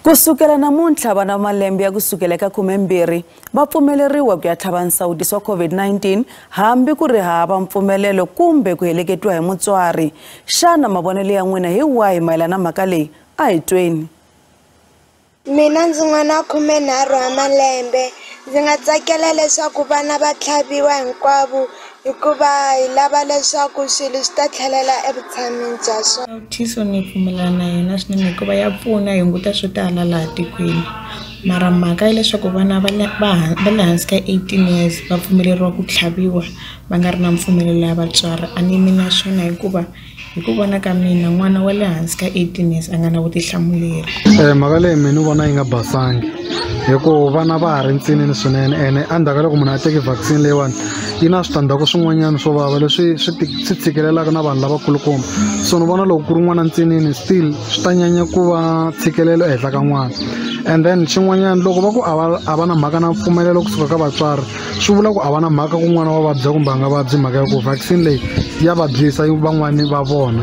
Kusukela namuntlha vana va malembe ya kusukela eka 12 va pfumeleriwa ku ya tlhava nsawutiso wa COVID-19 hambi ku ri hava mpfumelelo kumbe ku heleketiwa hi mutswari. Xana mavonelo ya n'wina hi wahi mayelana na mhaka leyi? A hi tweni. Mina ndzi n'wana 13 wa malembe. Ndzi nga tsakela leswaku vana va tlhaviwa hinkwavo hikuva hi lava leswaku swilo swi ta tlhelela evutshamini bya swona. Nsawutiso ni pfumelana na yona swinene hikuva ya pfuna yi hunguta swo tala laha tikweni. Mara mhaka ya leswaku vana va le va le hansi ka 18 years va pfumeleriwa ku tlhaviwa va nga ri na mpfumelelo ya vatswari a ni yimi na swona hikuva hi ku vona ka mina n'wana wa le hansi ka 18 years a nga na vutihlamuleri. Mhaka leyi mina ni vona yi nga basangi hikuva vana va ha ri ntsinini swinene ene endzhaku ka loko munhu a teke vaccine leyiwani yi na switandzhaku swin'wanyana swo vava leswi swi tshikelelaka na vanhu lavakulukumba. So ni vona loko ku ri n'wana ntsinini still swi ta nyanya ku va ntshikelelo ehenhla ka n'wana. And then xin'wanyana loko va ku a va na mhaka na mpfumelelo kusuka ka vatswari, swi vula ku a va na mhaka ku n'wana wa vabya kumbe a nga vabyi, mhaka ya ku vaccine leyi ya vabyisa van'wani va vona.